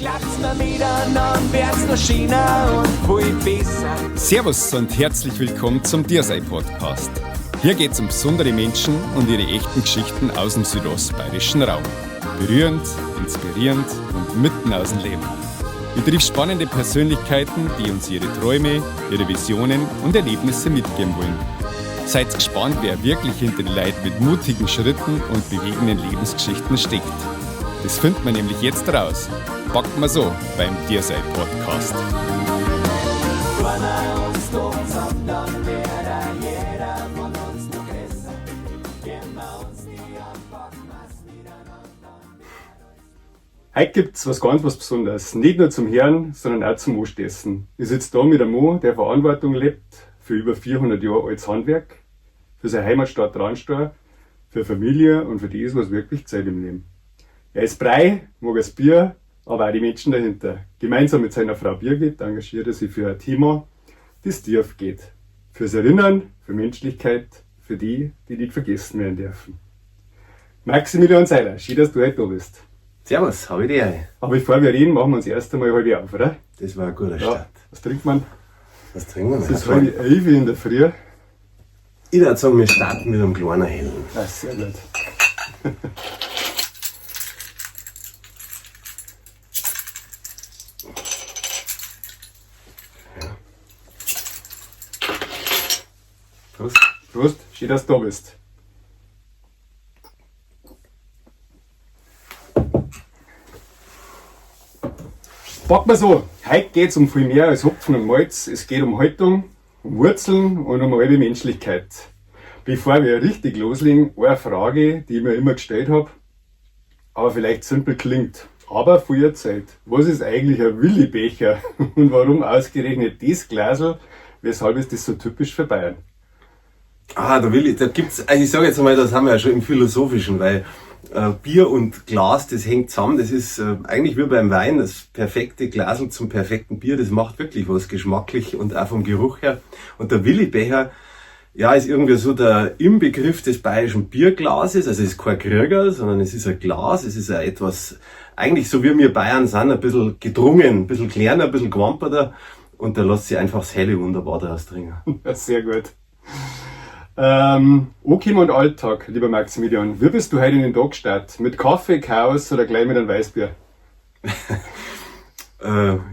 Klappt's mir miteinander, wird's noch schöner und viel besser. Servus und herzlich willkommen zum Diersei Podcast. Hier geht's um besondere Menschen und ihre echten Geschichten aus dem südostbayerischen Raum. Berührend, inspirierend und mitten aus dem Leben. Ich triff spannende Persönlichkeiten, die uns ihre Träume, ihre Visionen und Erlebnisse mitgeben wollen. Seid gespannt, wer wirklich hinter den Leuten mit mutigen Schritten und bewegenden Lebensgeschichten steckt. Das findet man nämlich jetzt raus. Packt man so beim Diersei Podcast. Tun wir uns doch zusammen, dann wär jeder von uns noch größer. Geben wir uns die Hand, packen wir's miteinander, dann wär alles. Heute gibt's was ganz was Besonderes. Nicht nur zum Hören, sondern auch zum Anstessen. Ich sitze da mit einem Mann, der Verantwortung lebt für über 400 Jahre altes Handwerk, für seine Heimatstadt Traunstein, für Familie und für das, was wirklich zählt im Leben. Er ist Brei, mag das Bier, aber auch die Menschen dahinter. Gemeinsam mit seiner Frau Birgit engagiert er sich für ein Thema, das tief geht. Fürs Erinnern, für Menschlichkeit, für die, die nicht vergessen werden dürfen. Maximilian Seiler, schön, dass du heute da bist. Servus, hab ich die Ehre. Aber bevor wir reden, machen wir uns erst einmal halb auf, oder? Das war ein guter Ja. Start. Was trinkt man? Was trinken wir Es ist 10:30 in der Früh. Ich würde sagen, wir starten mit einem kleinen Hellen. Ah, sehr gut. Prost. Prost, schön, dass du da bist. Packen wir so, heute geht's um viel mehr als Hopfen und Malz. Es geht um Haltung, um Wurzeln und um halbe Menschlichkeit. Bevor wir richtig loslegen, eine Frage, die ich mir immer gestellt hab, aber vielleicht simpel klingt, aber viel Zeit. Was ist eigentlich ein Willibecher und warum ausgerechnet das Glasl? Weshalb ist das so typisch für Bayern? Ah, da will ich, da gibt's, also ich sag jetzt mal, das haben wir ja schon im Philosophischen, weil Bier und Glas, das hängt zusammen, das ist eigentlich wie beim Wein, das perfekte Glasl zum perfekten Bier, das macht wirklich was geschmacklich und auch vom Geruch her. Und der Willibecher, ja, ist irgendwie so der Inbegriff des bayerischen Bierglases, also es ist kein Krügerl, sondern es ist ein Glas, es ist ein etwas, eigentlich so wie wir Bayern sind, ein bisschen gedrungen, ein bisschen kleiner, ein bisschen gewamperter und da lässt sich einfach das Helle wunderbar daraus trinken. Ja, sehr gut. Ankommen und Alltag, lieber Maximilian, wie bist du heute in den Tag gestartet? Mit Kaffee, Chaos oder gleich mit einem Weißbier?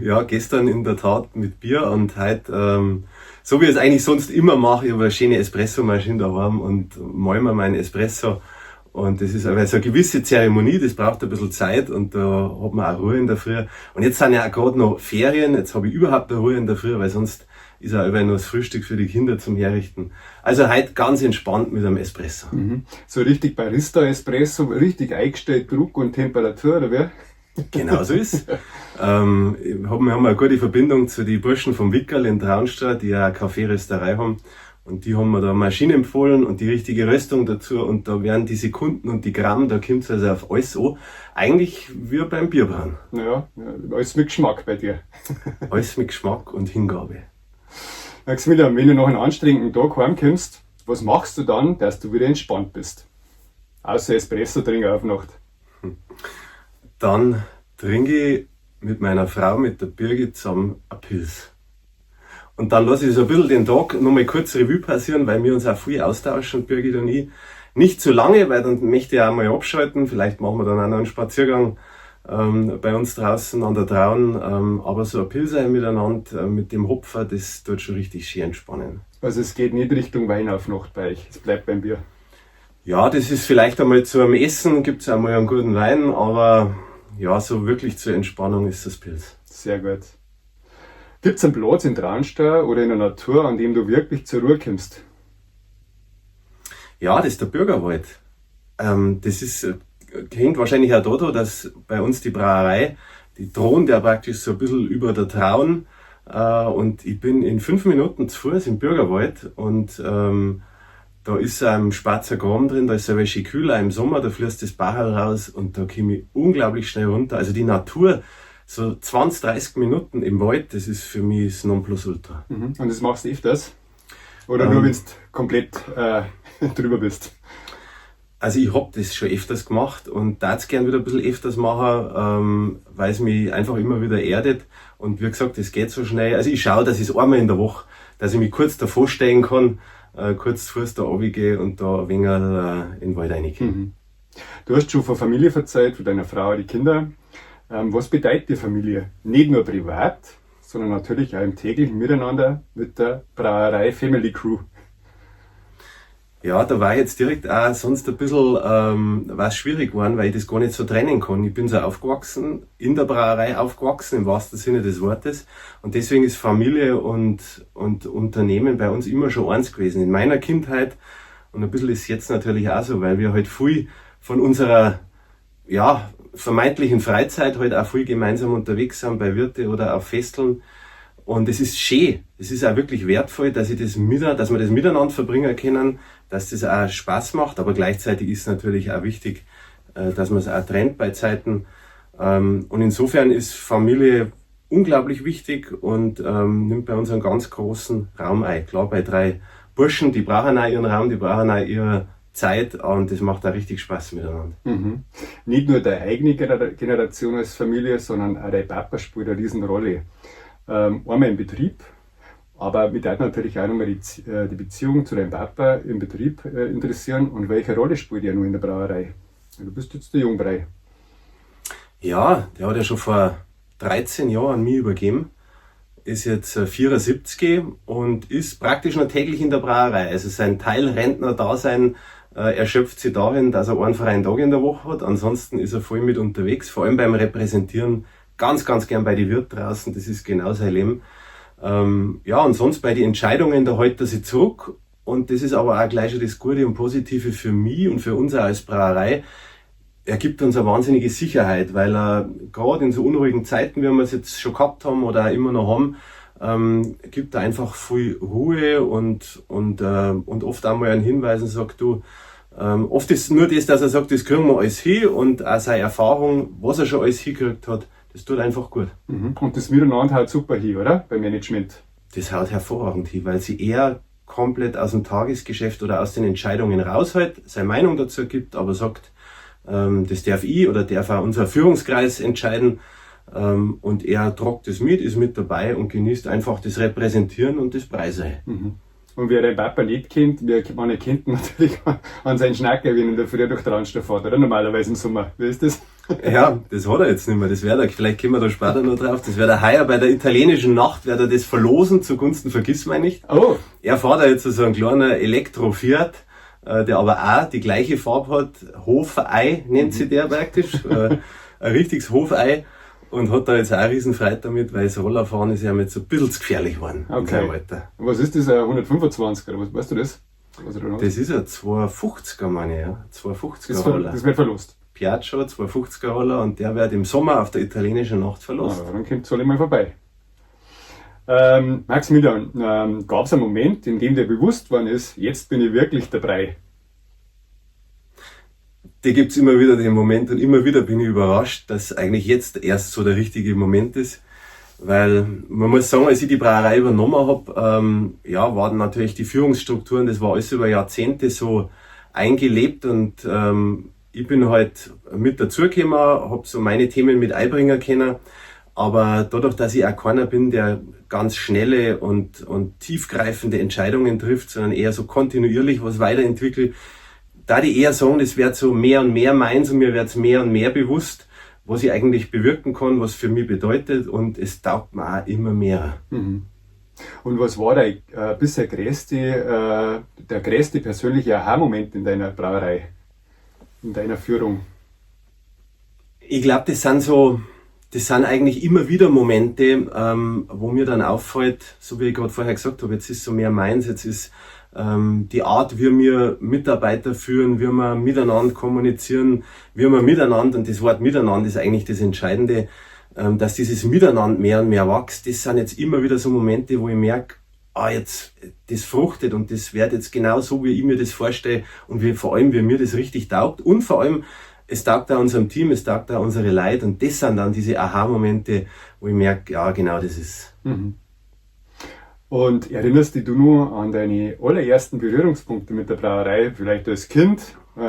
Ja, gestern in der Tat mit Bier und heute, so wie ich es eigentlich sonst immer mache, ich habe eine schöne Espresso-Maschine daheim und mal mir meinen Espresso. Und das ist aber so eine gewisse Zeremonie, das braucht ein bisschen Zeit und da hat man auch Ruhe in der Früh. Und jetzt sind ja auch gerade noch Ferien, jetzt habe ich überhaupt eine Ruhe in der Früh, weil sonst ist auch immer noch das Frühstück für die Kinder zum Herrichten. Also heute ganz entspannt mit einem Espresso. So richtig Barista-Espresso, richtig eingestellt, Druck und Temperatur, oder wie? Genau so ist. Wir haben eine gute Verbindung zu den Burschen vom Wickerl in Traunstein, die ja eine Kaffeerösterei haben. Und die haben mir da Maschine empfohlen und die richtige Röstung dazu. Und da werden die Sekunden und die Gramm, da kommt's also auf alles an. Eigentlich wie beim Bierbrauen. Naja, ja, alles mit Geschmack bei dir. Alles mit Geschmack und Hingabe. Maximilian, wenn du nach einem anstrengenden Tag heimkommst, was machst du dann, dass du wieder entspannt bist? Außer Espresso trinken auf Nacht. Dann trinke ich mit meiner Frau, mit der Birgit, zusammen ein Pils. Und dann lasse ich so ein bisschen den Tag nochmal kurz Revue passieren, weil wir uns auch viel austauschen, Birgit und ich. Nicht zu lange, weil dann möchte ich auch mal abschalten. Vielleicht machen wir dann auch noch einen Spaziergang bei uns draußen an der Traun. Aber so ein Pils miteinander mit dem Hopfer, das tut schon richtig schön entspannen. Also es geht nicht Richtung Wein auf Nacht bei euch, es bleibt beim Bier. Ja, das ist vielleicht einmal zum Essen, gibt's auch mal einen guten Wein, aber ja, so wirklich zur Entspannung ist das Pils. Sehr gut. Gibt's einen Platz in Traunstein oder in der Natur, an dem du wirklich zur Ruhe kommst? Ja, das ist der Bürgerwald. Das hängt wahrscheinlich auch daran, dass bei uns die Brauerei, die thront ja praktisch so ein bisschen über der Traun. Und ich bin in 5 Minuten zu Fuß im Bürgerwald und da ist ein schwarzer Graben drin, da ist aber schön kühl, auch im Sommer, da fließt das Bachel raus und da komme ich unglaublich schnell runter. Also die Natur, so 20, 30 Minuten im Wald, das ist für mich das Nonplusultra. Und das machst du öfters? Oder nur, wenn's komplett drüber bist? Also ich hab das schon öfters gemacht und darf's gern wieder ein bisschen öfters machen, weil es mich einfach immer wieder erdet. Und wie gesagt, es geht so schnell. Also ich schau, dass ich's einmal in der Woche, dass ich mich kurz davor stellen kann, kurz zu Fuß da runtergehe und da ein wenig in den Wald reingehe. Du hast schon von Familie erzählt, von deiner Frau und die Kinder. Was bedeutet die Familie? Nicht nur privat, sondern natürlich auch im täglichen Miteinander mit der Brauerei Family Crew. Ja, da war ich jetzt direkt auch sonst ein bisschen war's schwierig geworden, weil ich das gar nicht so trennen kann. Ich bin so aufgewachsen, in der Brauerei aufgewachsen, im wahrsten Sinne des Wortes. Und deswegen ist Familie und Unternehmen bei uns immer schon eins gewesen. In meiner Kindheit, und ein bisschen ist es jetzt natürlich auch so, weil wir halt viel von unserer, ja, vermeintlichen Freizeit halt auch viel gemeinsam unterwegs sind bei Wirte oder auf Festeln. Und es ist schön, es ist auch wirklich wertvoll, dass ich das mit, dass wir das miteinander verbringen können, dass das auch Spaß macht, aber gleichzeitig ist natürlich auch wichtig, dass man es auch trennt bei Zeiten. Und insofern ist Familie unglaublich wichtig und nimmt bei uns einen ganz großen Raum ein. Klar, bei 3 Burschen, die brauchen auch ihren Raum, die brauchen auch ihre Zeit und das macht auch richtig Spaß miteinander. Nicht nur deine eigene Generation als Familie, sondern auch dein Papa spielt eine Riesenrolle. Einmal im Betrieb, aber mich würde natürlich auch nochmal die Beziehung zu deinem Papa im Betrieb interessieren und welche Rolle spielt er nun in der Brauerei? Du bist jetzt der Jungbrei. Ja, der hat ja schon vor 13 Jahren an mich übergeben, ist jetzt 74 und ist praktisch noch täglich in der Brauerei. Also sein Teilrentner-Dasein erschöpft sich darin, dass er einen freien Tag in der Woche hat. Ansonsten ist er voll mit unterwegs, vor allem beim Repräsentieren. Ganz, ganz gern bei den Wirt draußen, das ist genau sein Leben. Ja, und sonst bei den Entscheidungen, da hält er sich zurück. Und das ist aber auch gleich schon das Gute und Positive für mich und für uns auch als Brauerei. Er gibt uns eine wahnsinnige Sicherheit, weil er gerade in so unruhigen Zeiten, wie wir es jetzt schon gehabt haben oder auch immer noch haben, gibt er einfach viel Ruhe und oft auch mal einen Hinweis und sagt, du, oft ist nur das, dass er sagt, das kriegen wir alles hin und auch seine Erfahrung, was er schon alles hingekriegt hat, das tut einfach gut. Und das Miteinander haut super hin, oder? Beim Management. Das haut hervorragend hin, weil sie eher komplett aus dem Tagesgeschäft oder aus den Entscheidungen raushält, seine Meinung dazu gibt, aber sagt, das darf ich oder darf auch unser Führungskreis entscheiden. Und er tragt das mit, ist mit dabei und genießt einfach das Repräsentieren und das Preise. Und wer den Papa nicht kennt, man erkennt natürlich an seinen Schnacker, wenn er in der Früh durch die Randstadt fährt, oder? Normalerweise im Sommer. Wie ist das? Ja, das hat er jetzt nicht mehr. Das wär der, vielleicht kommen wir da später noch drauf. Das wär der heuer bei der italienischen Nacht, wird er das verlosen zugunsten Vergissmeinnicht. Er fährt da jetzt so einen kleinen Elektro-Fiat, der aber auch die gleiche Farbe hat. Hofei nennt sich der praktisch. Ein richtiges Hofei. Und hat da jetzt auch einen riesen Freude damit, weil das Rollerfahren ist ja jetzt so ein bisschen zu gefährlich geworden in seinem Alter. Und was ist das, ein 125 oder was, weißt du das? Was er da noch Das ist ein 250er, meine ich, ja. 250er Das Roller. wird verlost. Piaggio, 250er Roller, und der wird im Sommer auf der italienischen Nacht verlost. Ah, dann kommt es alle mal vorbei. Maximilian, gab's einen Moment, in dem dir bewusst worden ist, jetzt bin ich wirklich dabei? Da gibt's immer wieder den Moment und immer wieder bin ich überrascht, dass eigentlich jetzt erst so der richtige Moment ist, weil man muss sagen, als ich die Brauerei übernommen hab, ja, waren natürlich die Führungsstrukturen, das war alles über Jahrzehnte so eingelebt und ich bin halt mit dazugekommen, hab so meine Themen mit einbringen können, aber dadurch, dass ich auch keiner bin, der ganz schnelle und tiefgreifende Entscheidungen trifft, sondern eher so kontinuierlich was weiterentwickelt, da die eher sagen, das wird so mehr und mehr meins und mir wird's mehr und mehr bewusst, was ich eigentlich bewirken kann, was für mich bedeutet, und es taugt mir auch immer mehr. Und was war dein bisher der größte persönliche Aha-Moment in deiner Brauerei, in deiner Führung? Ich glaub, das sind eigentlich immer wieder Momente, wo mir dann auffällt, so wie ich grad vorher gesagt hab, jetzt ist so mehr meins, jetzt ist die Art, wie wir Mitarbeiter führen, wie wir miteinander kommunizieren, wie wir miteinander, und das Wort miteinander ist eigentlich das Entscheidende, dass dieses Miteinander mehr und mehr wächst. Das sind jetzt immer wieder so Momente, wo ich merk, jetzt, das fruchtet und das wird jetzt genau so, wie ich mir das vorstelle und vor allem, wie mir das richtig taugt. Und vor allem, es taugt auch unserem Team, es taugt auch unsere Leute, und das sind dann diese Aha-Momente, wo ich merk, ja, genau, das ist. Und erinnerst dich du nur an deine allerersten Berührungspunkte mit der Brauerei, vielleicht als Kind,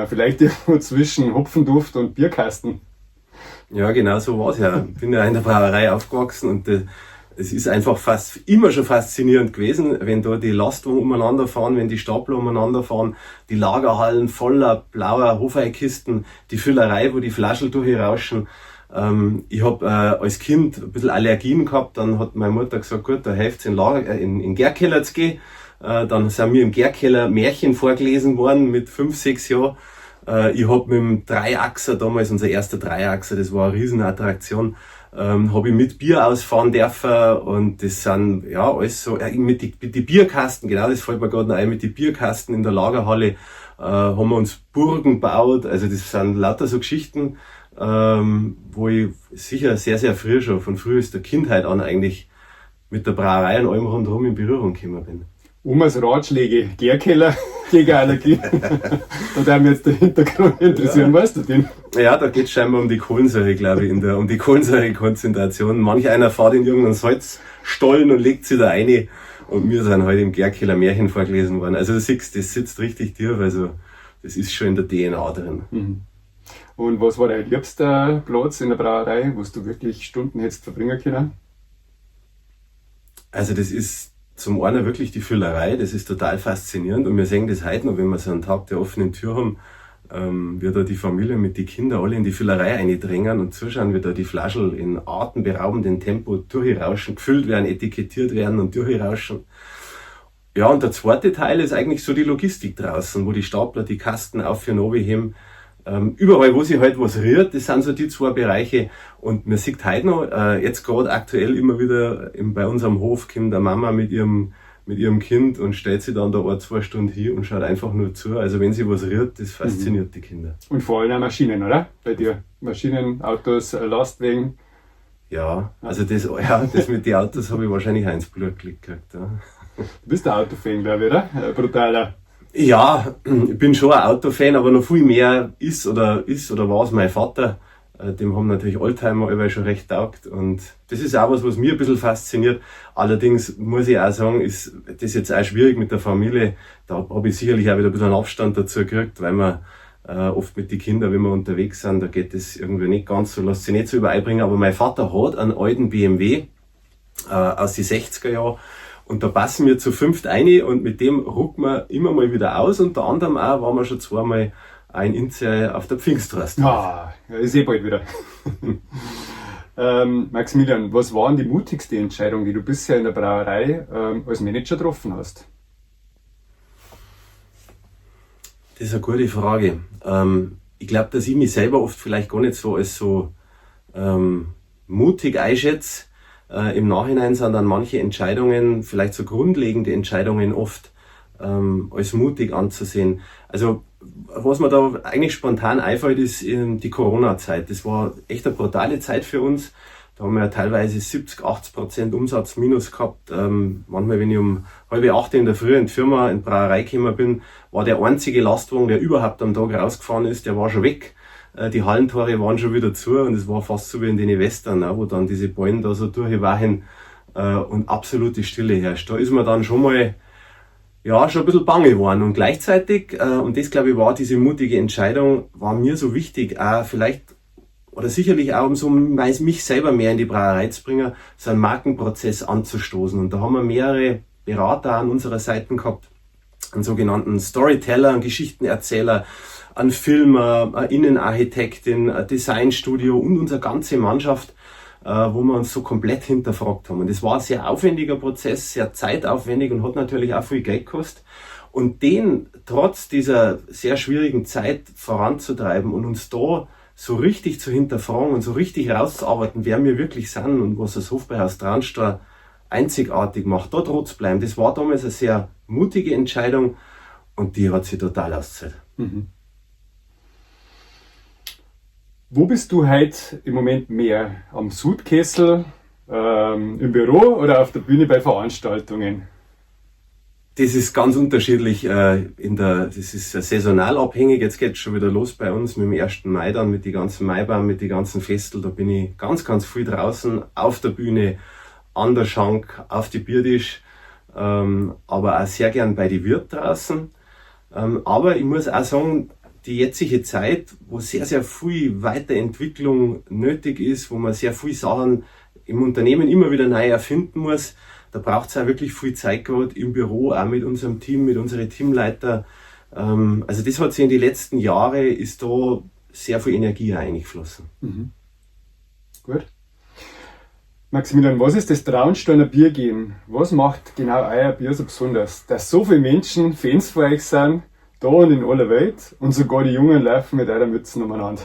Vielleicht irgendwo zwischen Hopfenduft und Bierkasten. Ja, genau so war's ja. Ich bin ja in der Brauerei aufgewachsen und es ist einfach fast immer schon faszinierend gewesen, wenn da die Lastwagen umeinander fahren, wenn die Stapler umeinander fahren, die Lagerhallen voller blauer Hofeikisten, die Füllerei, wo die Flaschen durchrauschen. Ich hab als Kind ein bisschen Allergien gehabt, dann hat meine Mutter gesagt, gut, da hilft's in den Gärkeller zu gehen. Dann sind mir im Gärkeller Märchen vorgelesen worden mit 5, 6 Jahren. Ich hab mit dem Dreiachser damals, unser erster Dreiachser, das war eine Riesenattraktion, hab ich mit Bier ausfahren dürfen und das sind, ja, alles so, mit die Bierkasten, genau, das fällt mir gerade noch ein, mit die Bierkasten in der Lagerhalle, haben wir uns Burgen gebaut, also das sind lauter so Geschichten, wo ich sicher sehr, sehr früh schon, von frühester Kindheit an eigentlich mit der Brauerei und allem rundherum in Berührung gekommen bin. Omas Ratschläge, Gärkeller gegen Allergie. Da darf mich jetzt der Hintergrund interessieren, weißt du den? Ja, da geht's scheinbar um die Kohlensäure, glaub ich, um die Kohlensäurekonzentration. Manch einer fährt in irgendeinen Salzstollen und legt sich da rein. Und mir sind heute im Gärkeller Märchen vorgelesen worden. Also du siehst, das sitzt richtig tief, also das ist schon in der DNA drin. Und was war dein liebster Platz in der Brauerei, wo du wirklich Stunden hättest verbringen können? Also das ist zum einen wirklich die Füllerei, das ist total faszinierend und wir sehen das heute noch, wenn wir so einen Tag der offenen Tür haben, wie da die Familie mit den Kindern alle in die Füllerei eindrängen und zuschauen, wie da die Flaschen in atemberaubendem Tempo durchrauschen, gefüllt werden, etikettiert werden und durchrauschen. Ja, und der zweite Teil ist eigentlich so die Logistik draußen, wo die Stapler die Kasten auf und runter heben. Überall, wo sich halt was rührt, das sind so die zwei Bereiche. Und man sieht heute noch, jetzt grad aktuell immer wieder bei uns am Hof kommt eine Mama mit ihrem Kind und stellt sich dann da ein, zwei Stunden hin und schaut einfach nur zu. Also wenn sie was rührt, das fasziniert die Kinder. Und vor allem auch Maschinen, oder? Bei dir? Maschinen, Autos, Lastwagen. Ja, also das, ja, das mit den Autos habe ich wahrscheinlich auch ins Blut gelegt gekriegt. Ja. Du bist ein Autofan, glaub ich, oder? Brutaler. Ja, ich bin schon ein Autofan, aber noch viel mehr ist oder war's mein Vater. Dem haben natürlich Oldtimer allweil schon recht taugt und das ist auch was, was mir ein bisschen fasziniert. Allerdings muss ich auch sagen, ist das jetzt auch schwierig mit der Familie. Da hab ich sicherlich auch wieder ein bisschen einen Abstand dazu gekriegt, weil man oft mit den Kindern, wenn wir unterwegs sind, da geht das irgendwie nicht ganz so, lässt sich nicht so übereinbringen. Aber mein Vater hat einen alten BMW aus den 60er Jahren. Und da passen wir zu 5 rein und mit dem rücken wir immer mal wieder aus. Unter anderem auch waren wir schon zweimal ein Inzell auf der Pfingstrast. Ah, ja, ist eh bald wieder. Maximilian, was war denn die mutigste Entscheidung, die du bisher in der Brauerei als Manager getroffen hast? Das ist eine gute Frage. Ich glaub, dass ich mich selber oft vielleicht gar nicht so als so mutig einschätze. Im Nachhinein sind dann manche Entscheidungen, vielleicht so grundlegende Entscheidungen oft als mutig anzusehen. Also was mir da eigentlich spontan einfällt, ist die Corona-Zeit. Das war echt eine brutale Zeit für uns. Da haben wir ja teilweise 70, 80% Umsatz minus gehabt. Manchmal, wenn ich um halb acht in der Früh in die Firma, in die Brauerei gekommen bin, war der einzige Lastwagen, der überhaupt am Tag rausgefahren ist, der war schon weg. Die Hallentore waren schon wieder zu und es war fast so wie in den Western, ne, wo dann diese Ballen da so durchwachen und absolute Stille herrscht. Da ist man dann schon mal, ja, schon ein bisschen bange geworden. Und gleichzeitig, und das glaube ich war diese mutige Entscheidung, war mir so wichtig, auch vielleicht oder sicherlich auch, um so mich selber mehr in die Brauerei zu bringen, so einen Markenprozess anzustoßen. Und da haben wir mehrere Berater an unserer Seite gehabt, einen sogenannten Storyteller, einen Geschichtenerzähler, einen Filmer, eine Innenarchitektin, ein Designstudio und unsere ganze Mannschaft, wo wir uns so komplett hinterfragt haben. Und das war ein sehr aufwendiger Prozess, sehr zeitaufwendig und hat natürlich auch viel Geld gekostet. Und den trotz dieser sehr schwierigen Zeit voranzutreiben und uns da so richtig zu hinterfragen und so richtig rauszuarbeiten, wer wir wirklich sind und was das Hofbräuhaus Traunstein einzigartig macht, da dran zu bleiben. Das war damals eine sehr mutige Entscheidung und die hat sich total ausgezahlt. Wo bist du heute im Moment mehr? Am Sudkessel, im Büro oder auf der Bühne bei Veranstaltungen? Das ist ganz unterschiedlich, das ist saisonal abhängig. Jetzt geht's schon wieder los bei uns mit dem 1. Mai dann, mit die ganzen Maibaum, mit die ganzen Festel. Da bin ich ganz, ganz viel draußen, auf der Bühne, an der Schank, auf die Biertisch, aber auch sehr gern bei die Wirt draußen. Aber ich muss auch sagen, die jetzige Zeit, wo sehr, sehr viel Weiterentwicklung nötig ist, wo man sehr viel Sachen im Unternehmen immer wieder neu erfinden muss, da braucht's auch wirklich viel Zeit gerade im Büro, auch mit unserem Team, mit unseren Teamleiter. Also das hat sich in die letzten Jahre, ist da sehr viel Energie reingeflossen. Gut. Maximilian, was ist das Traunsteiner Biergehen? Was macht genau euer Bier so besonders? Dass so viele Menschen Fans von euch sind, da und in aller Welt, und sogar die Jungen laufen mit eurer Mützen umeinander.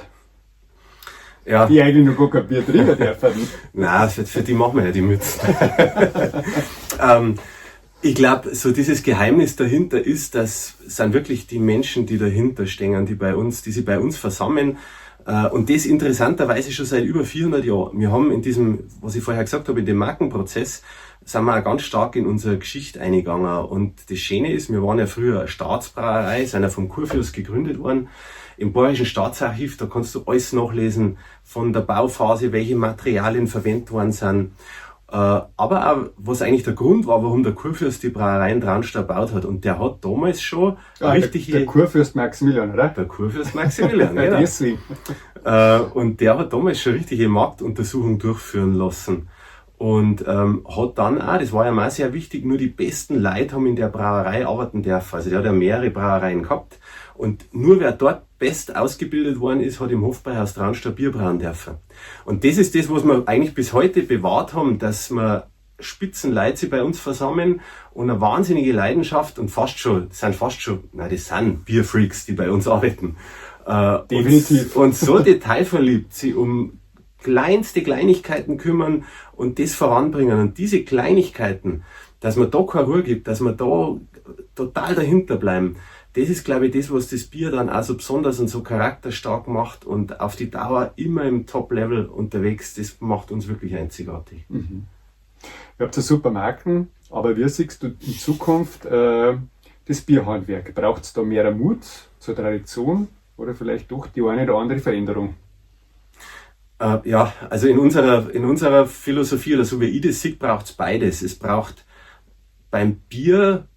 Ja. Die eigentlich noch gar kein Bier trinken dürfen. Nein, für die machen wir ja die Mützen. Ich glaub, so dieses Geheimnis dahinter ist, das sind wirklich die Menschen, die dahinter stehen, die sich bei uns versammeln. Und das interessanterweise schon seit über 400 Jahren. Wir haben in diesem, was ich vorher gesagt habe, in dem Markenprozess, sind wir auch ganz stark in unsere Geschichte eingegangen. Und das Schöne ist, wir waren ja früher eine Staatsbrauerei, sind ja vom Kurfürst gegründet worden. Im Bayerischen Staatsarchiv, da kannst du alles nachlesen von der Bauphase, welche Materialien verwendet worden sind. Aber auch, was eigentlich der Grund war, warum der Kurfürst die Brauerei in Traunstein gebaut hat. Und der hat damals schon richtige Der Kurfürst Maximilian, oder? Der Kurfürst Maximilian, Ja, genau. deswegen. Und der hat damals schon richtige Marktuntersuchungen durchführen lassen. Und hat dann auch, das war ja auch sehr wichtig, nur die besten Leute haben in der Brauerei arbeiten dürfen. Also der hat ja mehrere Brauereien gehabt. Und nur wer dort best ausgebildet worden ist, hat im Hofbräuhaus Traunstein Bier brauen dürfen. Und das ist das, was wir eigentlich bis heute bewahrt haben, dass wir Spitzenleute sich bei uns versammeln und eine wahnsinnige Leidenschaft und fast schon, sind fast schon, nein, das sind Bierfreaks, die bei uns arbeiten. Definitiv. Und so detailverliebt sie um kleinste Kleinigkeiten kümmern und das voranbringen. Und diese Kleinigkeiten, dass man da keine Ruhe gibt, dass wir da total dahinter bleiben, das ist, glaube ich, das, was das Bier dann auch so besonders und so charakterstark macht und auf die Dauer immer im Top-Level unterwegs. Das macht uns wirklich einzigartig. Ihr habt ja super Marken, aber wie siehst du in Zukunft das Bierhandwerk? Braucht's da mehr Mut zur Tradition oder vielleicht doch die eine oder andere Veränderung? Ja, also in unserer Philosophie oder so wie ich das sehe, braucht's beides. Es braucht beim Bier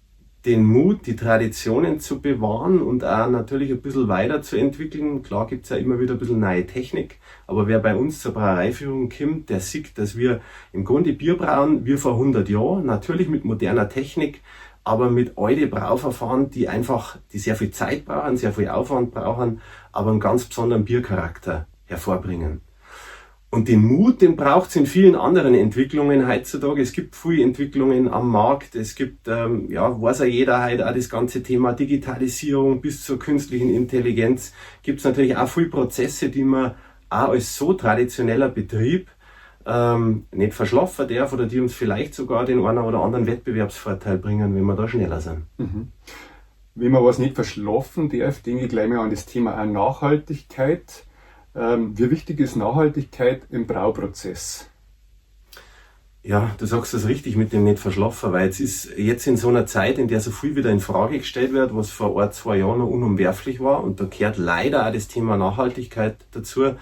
den Mut, die Traditionen zu bewahren und auch natürlich ein bisschen weiterzuentwickeln. Klar gibt's ja immer wieder ein bisschen neue Technik, aber wer bei uns zur Brauereiführung kommt, der sieht, dass wir im Grunde Bier brauen, wie vor 100 Jahren, natürlich mit moderner Technik, aber mit alten Brauverfahren, die sehr viel Zeit brauchen, sehr viel Aufwand brauchen, aber einen ganz besonderen Biercharakter hervorbringen. Und den Mut, den braucht's in vielen anderen Entwicklungen heutzutage. Es gibt viele Entwicklungen am Markt. Es gibt, ja, weiß ja jeder heute auch das ganze Thema Digitalisierung bis zur künstlichen Intelligenz. Gibt's natürlich auch viele Prozesse, die man auch als so traditioneller Betrieb nicht verschlafen darf oder die uns vielleicht sogar den einen oder anderen Wettbewerbsvorteil bringen, wenn wir da schneller sind. Wenn man was nicht verschlafen darf, denke ich gleich mal an das Thema auch Nachhaltigkeit. Wie wichtig ist Nachhaltigkeit im Brauprozess? Ja, du sagst das richtig mit dem nicht verschlafen, weil es ist jetzt in so einer Zeit, in der so viel wieder in Frage gestellt wird, was vor ein, zwei Jahren noch unumwerflich war, und da gehört leider auch das Thema Nachhaltigkeit dazu,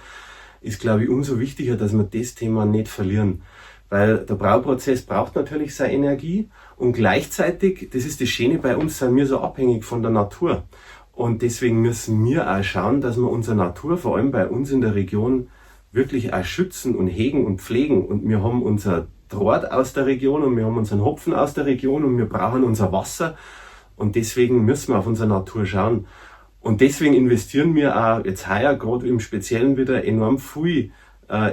ist, glaube ich, umso wichtiger, dass wir das Thema nicht verlieren. Weil der Brauprozess braucht natürlich seine Energie und gleichzeitig, das ist das Schöne bei uns, sind wir so abhängig von der Natur. Und deswegen müssen wir auch schauen, dass wir unsere Natur, vor allem bei uns in der Region, wirklich auch schützen und hegen und pflegen. Und wir haben unser Draht aus der Region und wir haben unseren Hopfen aus der Region und wir brauchen unser Wasser. Und deswegen müssen wir auf unsere Natur schauen. Und deswegen investieren wir auch jetzt heuer gerade im Speziellen wieder enorm viel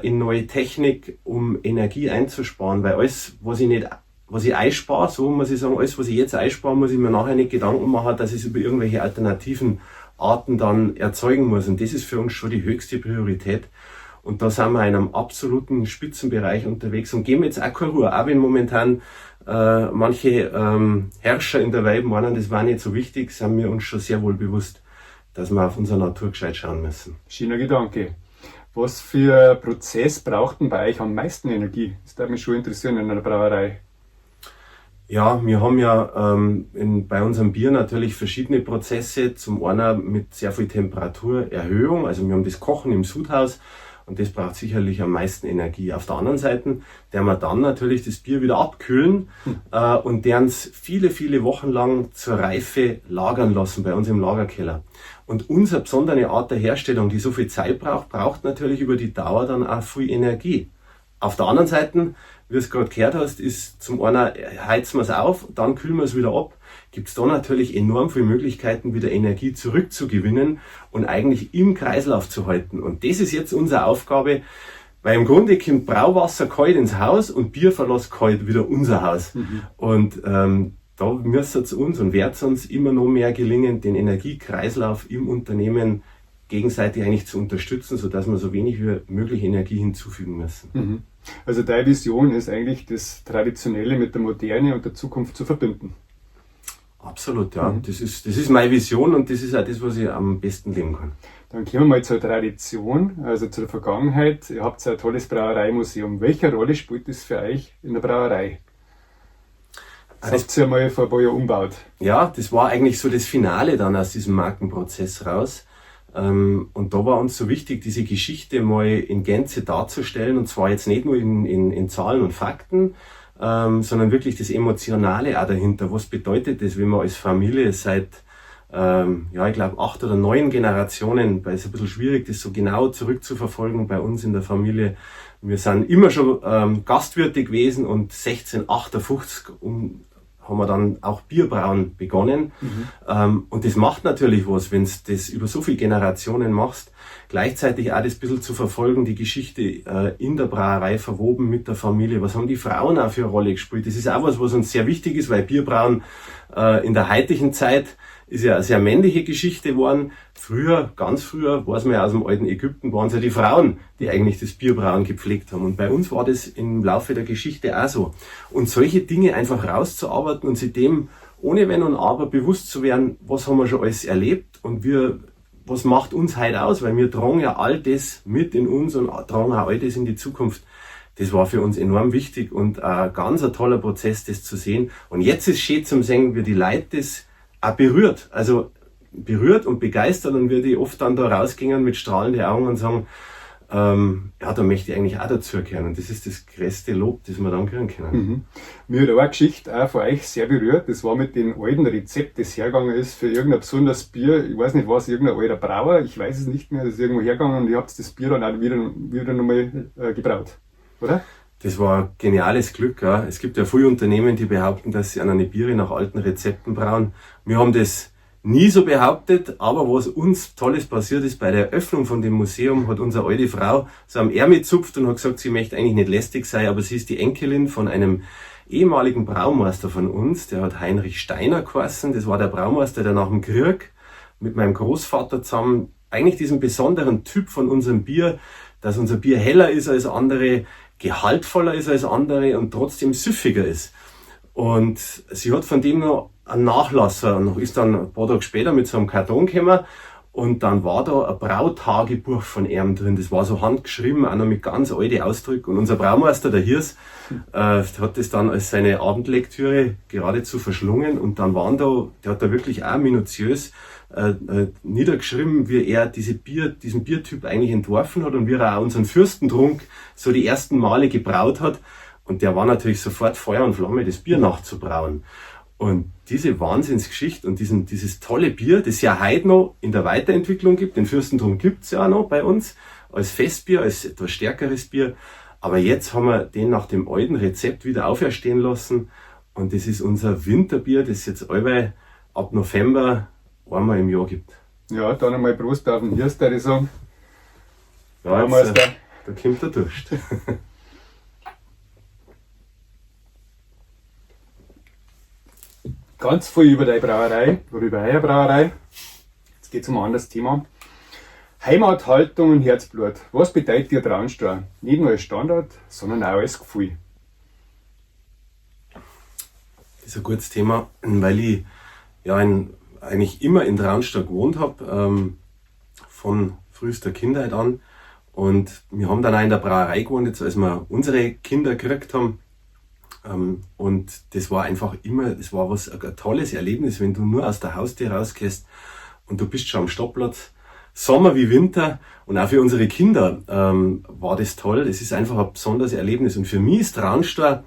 in neue Technik, um Energie einzusparen. Weil alles, was ich nicht, was ich einspare, so muss ich sagen, alles, was ich jetzt einspare, muss ich mir nachher nicht Gedanken machen, dass ich es über irgendwelche alternativen Arten dann erzeugen muss. Und das ist für uns schon die höchste Priorität. Und da sind wir in einem absoluten Spitzenbereich unterwegs und geben jetzt auch keine Ruhe. Auch wenn momentan manche Herrscher in der Welt meinen, das war nicht so wichtig, sind wir uns schon sehr wohl bewusst, dass wir auf unsere Natur gescheit schauen müssen. Schöner Gedanke. Was für ein Prozess braucht denn bei euch am meisten Energie? Das würde mich schon interessieren in einer Brauerei. Ja, wir haben ja bei unserem Bier natürlich verschiedene Prozesse. Zum einen mit sehr viel Temperaturerhöhung, also wir haben das Kochen im Sudhaus Und das braucht sicherlich am meisten Energie. Auf der anderen Seite, der wir dann natürlich das Bier wieder abkühlen und deren es viele, viele Wochen lang zur Reife lagern lassen bei uns im Lagerkeller. Und unsere besondere Art der Herstellung, die so viel Zeit braucht, braucht natürlich über die Dauer dann auch viel Energie. Auf der anderen Seite, wie du es gerade gehört hast, ist zum einen heizen wir's auf, dann kühlen wir's wieder ab. Gibt's da natürlich enorm viele Möglichkeiten, wieder Energie zurückzugewinnen und eigentlich im Kreislauf zu halten. Und das ist jetzt unsere Aufgabe, weil im Grunde kommt Brauwasser kalt ins Haus und Bier verlässt kalt wieder unser Haus. Und da müsste es uns und wird's uns immer noch mehr gelingen, den Energiekreislauf im Unternehmen gegenseitig eigentlich zu unterstützen, sodass wir so wenig wie möglich Energie hinzufügen müssen. Also deine Vision ist eigentlich, das Traditionelle mit der Moderne und der Zukunft zu verbinden. Absolut, ja. Das ist meine Vision und das ist auch das, was ich am besten leben kann. Dann kommen wir mal zur Tradition, also zur Vergangenheit. Ihr habt ein tolles Brauereimuseum. Welche Rolle spielt das für euch in der Brauerei? Das habt ihr ja mal vor ein paar Jahren umgebaut. Ja, das war eigentlich so das Finale dann aus diesem Markenprozess raus. Und da war uns so wichtig, diese Geschichte mal in Gänze darzustellen, und zwar jetzt nicht nur in Zahlen und Fakten, sondern wirklich das Emotionale auch dahinter. Was bedeutet das, wenn man als Familie seit ja, ich glaub, 8 oder 9 Generationen, weil es ein bisschen schwierig, das so genau zurückzuverfolgen bei uns in der Familie. Wir sind immer schon Gastwirte gewesen und 1658 haben wir dann auch Bierbrauen begonnen. Und das macht natürlich was, wenn's das über so viele Generationen machst, gleichzeitig auch das ein bisschen zu verfolgen, die Geschichte in der Brauerei verwoben mit der Familie. Was haben die Frauen auch für eine Rolle gespielt? Das ist auch was, was uns sehr wichtig ist, weil Bierbrauen in der heutigen Zeit ist ja eine sehr männliche Geschichte geworden. Früher, ganz früher, weiß man ja aus dem alten Ägypten, waren's ja die Frauen, die eigentlich das Bierbrauen gepflegt haben. Und bei uns war das im Laufe der Geschichte auch so. Und solche Dinge einfach rauszuarbeiten und sich dem ohne Wenn und Aber bewusst zu werden, was haben wir schon alles erlebt und was macht uns heute aus? Weil wir tragen ja all das mit in uns und tragen auch all das in die Zukunft. Das war für uns enorm wichtig und ein ganz ein toller Prozess, das zu sehen. Und jetzt ist schön zum sehen, wie die Leute das auch berührt. Also berührt und begeistert, und wir die oft dann da rausgehen mit strahlenden Augen und sagen, ja, da möchte ich eigentlich auch dazugehören. Und das ist das größte Lob, das wir dann kriegen können. Mir hat auch eine Geschichte auch von euch sehr berührt. Das war mit dem alten Rezept, das hergegangen ist für irgendein besonderes Bier. Ich weiß nicht was, irgendein alter Brauer, ich weiß es nicht mehr, das ist irgendwo hergegangen und ihr habt das Bier dann auch wieder nochmal gebraut, oder? Das war ein geniales Glück. Ja. Es gibt ja viele Unternehmen, die behaupten, dass sie eine Biere nach alten Rezepten brauen. Wir haben das nie so behauptet, aber was uns Tolles passiert ist, bei der Eröffnung von dem Museum hat unsere alte Frau so am Ärmel gezupft und hat gesagt, sie möchte eigentlich nicht lästig sein, aber sie ist die Enkelin von einem ehemaligen Braumeister von uns, der hat Heinrich Steiner geheißen, das war der Braumeister, der nach dem Krieg mit meinem Großvater zusammen eigentlich diesen besonderen Typ von unserem Bier, dass unser Bier heller ist als andere, gehaltvoller ist als andere und trotzdem süffiger ist. Und sie hat von dem noch einen Nachlasser und ist dann ein paar Tage später mit so einem Karton gekommen und dann war da ein Brautagebuch von ihm drin. Das war so handgeschrieben, auch noch mit ganz alten Ausdrücken. Und unser Braumeister, der Hirs, hat das dann als seine Abendlektüre geradezu verschlungen und dann waren da, der hat da wirklich auch minutiös niedergeschrieben, wie er diesen Biertyp eigentlich entworfen hat und wie er auch unseren Fürstentrunk so die ersten Male gebraut hat. Und der war natürlich sofort Feuer und Flamme, das Bier nachzubrauen. Und diese Wahnsinnsgeschichte und dieses tolle Bier, das ja heute noch in der Weiterentwicklung gibt, den Fürstentrunk gibt's ja auch noch bei uns, als Festbier, als etwas stärkeres Bier. Aber jetzt haben wir den nach dem alten Rezept wieder auferstehen lassen. Und das ist unser Winterbier, das jetzt allweil ab November einmal im Jahr gibt. Ja, dann einmal Prost auf den Hirst, würde ich sagen. Ja, jetzt, Braumeister. da kommt der Durst. Ganz viel über deine Brauerei oder über eure Brauerei. Jetzt geht's um ein anderes Thema. Heimat, Haltung und Herzblut. Was bedeutet dir Traunstein? Nicht nur als Standort, sondern auch als Gefühl. Das ist ein gutes Thema, weil ich ja eigentlich immer in Traunstein gewohnt hab, von frühester Kindheit an. Und wir haben dann auch in der Brauerei gewohnt, jetzt als wir unsere Kinder gekriegt haben. Und das war einfach immer, das war was, ein tolles Erlebnis, wenn du nur aus der Haustür rausgehst und du bist schon am Stadtplatz. Sommer wie Winter und auch für unsere Kinder war das toll. Es ist einfach ein besonderes Erlebnis. Und für mich ist Traunstein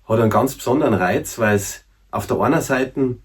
hat einen ganz besonderen Reiz, weil es auf der einen Seite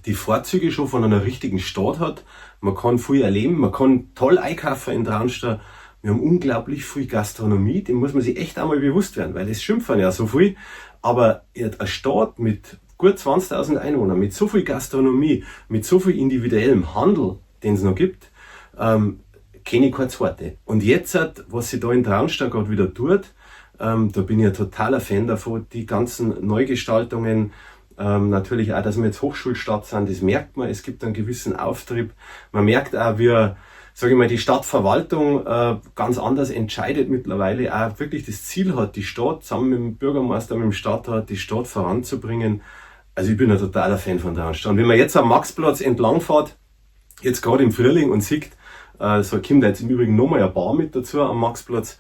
die Vorzüge schon von einer richtigen Stadt hat. Man kann viel erleben, man kann toll einkaufen in Traunstein. Wir haben unglaublich viel Gastronomie, dem muss man sich echt einmal bewusst werden, weil es schimpfen ja so viel. Aber eine Stadt mit gut 20.000 Einwohnern, mit so viel Gastronomie, mit so viel individuellem Handel, den es noch gibt, kenne ich keine zweite. Und jetzt, was sich da in Traunstein gerade wieder tut, da bin ich ein totaler Fan davon, die ganzen Neugestaltungen, natürlich auch, dass wir jetzt Hochschulstadt sind, das merkt man, es gibt einen gewissen Auftrieb. Man merkt auch, wie, sage ich mal, die Stadtverwaltung ganz anders entscheidet mittlerweile, auch wirklich das Ziel hat, die Stadt zusammen mit dem Bürgermeister, mit dem Stadtrat, die Stadt voranzubringen. Also ich bin ein totaler Fan von Traunstein. Und wenn man jetzt am Maxplatz entlangfährt, jetzt gerade im Frühling und sieht, so kommt jetzt im Übrigen nochmal ein Bar mit dazu am Maxplatz,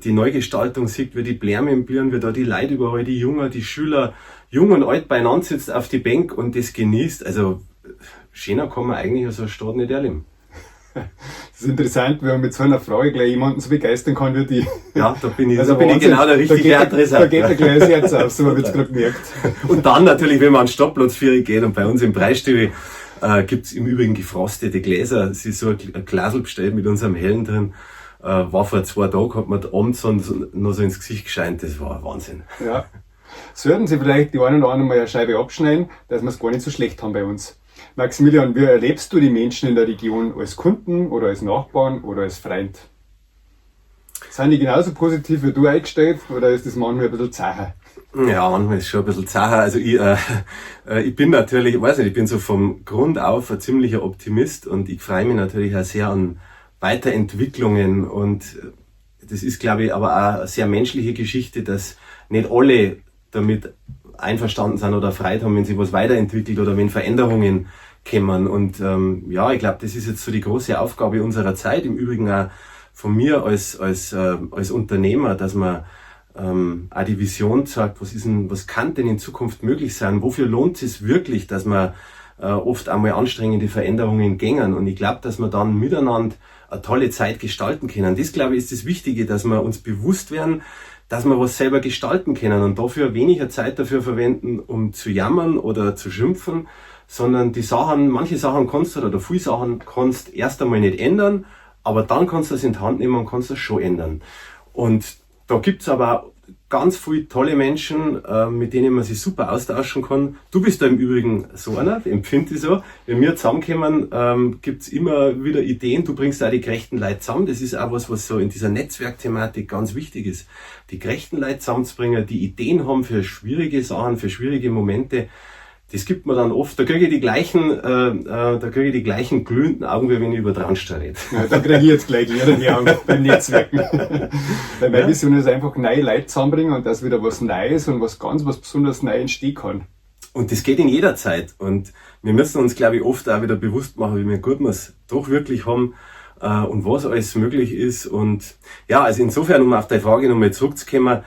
die Neugestaltung sieht, wie die Blämen blühen, wie da die Leute überall, die Jungen, die Schüler, jung und alt beieinander sitzt auf die Bank und das genießt. Also schöner kann man eigentlich so eine Stadt nicht erleben. Das ist interessant, wenn man mit so einer Frage gleich jemanden so begeistern kann wie die. Ja, da bin ich, also da bin ich genau der richtige Adressat. Da geht der gleich das Herz auf, so man wird's gerade gemerkt. Und dann natürlich, wenn man an den Stadtplatz 4 geht und bei uns im Preisstübli, gibt's im Übrigen gefrostete Gläser. Es ist so ein Glasl bestellt mit unserem Hellen drin. War vor 2 Tagen, hat man abends noch so ins Gesicht gescheint. Das war Wahnsinn. Ja. Sollten Sie vielleicht die einen oder anderen mal eine Scheibe abschneiden, dass wir's gar nicht so schlecht haben bei uns. Maximilian, wie erlebst du die Menschen in der Region als Kunden oder als Nachbarn oder als Freund? Sind die genauso positiv wie du eingestellt oder ist das manchmal ein bisschen zacher? Ja, manchmal ist es schon ein bisschen zacher. Also ich bin natürlich, ich weiß nicht, ich bin so vom Grund auf ein ziemlicher Optimist und ich freue mich natürlich auch sehr an Weiterentwicklungen und das ist, glaube ich, aber auch eine sehr menschliche Geschichte, dass nicht alle damit einverstanden sind oder Freude haben, wenn sich was weiterentwickelt oder wenn Veränderungen kommen. Und ja, ich glaube, das ist jetzt so die große Aufgabe unserer Zeit, im Übrigen auch von mir als Unternehmer, dass man auch die Vision zeigt, was kann denn in Zukunft möglich sein, wofür lohnt es sich wirklich, dass man oft einmal anstrengende Veränderungen gängen. Und ich glaube, dass wir dann miteinander eine tolle Zeit gestalten können. Das, glaube ich, ist das Wichtige, dass wir uns bewusst werden, dass wir was selber gestalten können und dafür weniger Zeit dafür verwenden, um zu jammern oder zu schimpfen, sondern die Sachen, manche Sachen kannst du oder viele Sachen kannst erst einmal nicht ändern, aber dann kannst du es in die Hand nehmen und kannst es schon ändern. Und da gibt's aber auch ganz viele tolle Menschen, mit denen man sich super austauschen kann. Du bist da im Übrigen so einer, empfinde ich so. Wenn wir zusammenkommen, gibt's immer wieder Ideen. Du bringst auch die gerechten Leute zusammen. Das ist auch was, was so in dieser Netzwerkthematik ganz wichtig ist. Die gerechten Leute zusammenzubringen, die Ideen haben für schwierige Sachen, für schwierige Momente. Das gibt man dann oft, da kriege ich die gleichen, glühenden Augen, wie wenn ich über Traunstein rede. Ja, da kriege ich jetzt gleich glühende Augen beim Netzwerken. Weil meine Vision ist einfach, neue Leute zusammenbringen und dass wieder was Neues und was ganz, was besonders neu entstehen kann. Und das geht in jeder Zeit. Und wir müssen uns, glaube ich, oft auch wieder bewusst machen, wie gut wir es doch wirklich haben, und was alles möglich ist. Und ja, also insofern, um auf deine Frage nochmal zurückzukommen,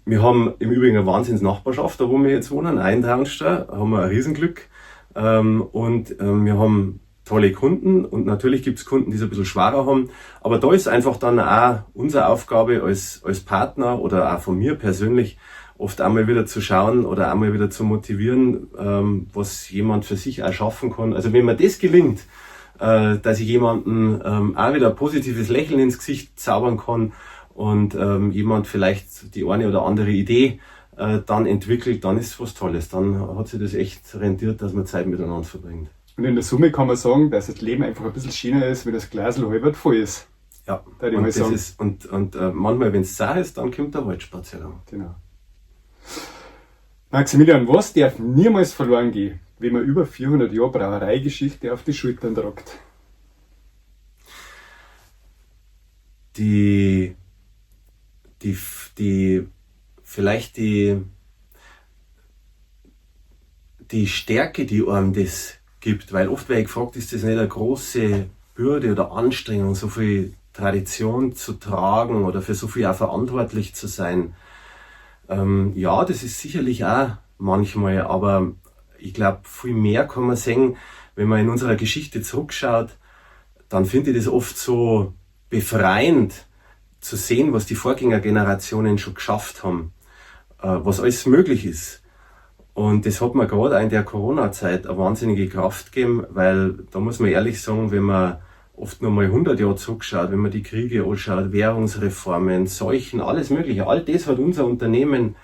wir haben im Übrigen eine Wahnsinns-Nachbarschaft, da wo wir jetzt wohnen, auch in Traunstein, haben wir ein Riesenglück. Wir haben tolle Kunden und natürlich gibt's Kunden, die es ein bisschen schwerer haben. Aber da ist einfach dann auch unsere Aufgabe als Partner oder auch von mir persönlich, oft einmal wieder zu schauen oder einmal wieder zu motivieren, was jemand für sich auch schaffen kann. Also wenn mir das gelingt, dass ich jemanden auch wieder ein positives Lächeln ins Gesicht zaubern kann, und jemand vielleicht die eine oder andere Idee dann entwickelt, dann ist was Tolles. Dann hat sich das echt rentiert, dass man Zeit miteinander verbringt. Und in der Summe kann man sagen, dass das Leben einfach ein bisschen schöner ist, wenn das Glasl halb voll ist. Ja, und das ist, und manchmal, wenn es zah ist, dann kommt der Waldspaziergang. Genau. Maximilian, was darf niemals verloren gehen, wenn man über 400 Jahre Brauereigeschichte auf die Schultern tragt? Die Stärke, die einem das gibt, weil oft werde ich gefragt, ist das nicht eine große Bürde oder Anstrengung, so viel Tradition zu tragen oder für so viel auch verantwortlich zu sein? Ja, das ist sicherlich auch manchmal, aber ich glaube, viel mehr kann man sehen, wenn man in unserer Geschichte zurückschaut, dann finde ich das oft so befreiend zu sehen, was die Vorgängergenerationen schon geschafft haben, was alles möglich ist. Und das hat mir gerade auch in der Corona-Zeit eine wahnsinnige Kraft gegeben, weil da muss man ehrlich sagen, wenn man oft nur mal 100 Jahre zurückschaut, wenn man die Kriege anschaut, Währungsreformen, Seuchen, alles Mögliche, all das hat unser Unternehmen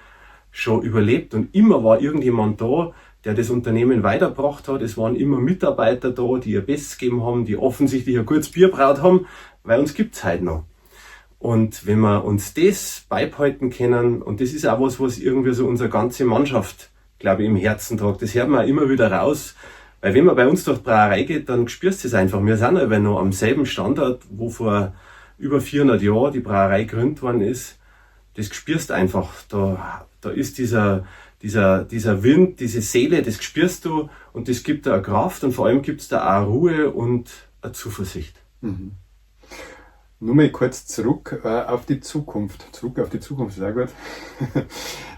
schon überlebt und immer war irgendjemand da, der das Unternehmen weitergebracht hat. Es waren immer Mitarbeiter da, die ihr Bestes gegeben haben, die offensichtlich ein gutes Bier braut haben, weil uns gibt's halt noch. Und wenn wir uns das beibehalten können, und das ist auch was, was irgendwie so unsere ganze Mannschaft, glaube ich, im Herzen tragt, das hört man auch immer wieder raus, weil wenn man bei uns durch die Brauerei geht, dann spürst du es einfach. Wir sind aber noch am selben Standort, wo vor über 400 Jahren die Brauerei gegründet worden ist. Das spürst einfach. Da ist dieser Wind, diese Seele, das spürst du und das gibt da eine Kraft und vor allem gibt's da auch Ruhe und eine Zuversicht. Mhm. Nur mal kurz zurück auf die Zukunft. Zurück auf die Zukunft, sehr gut.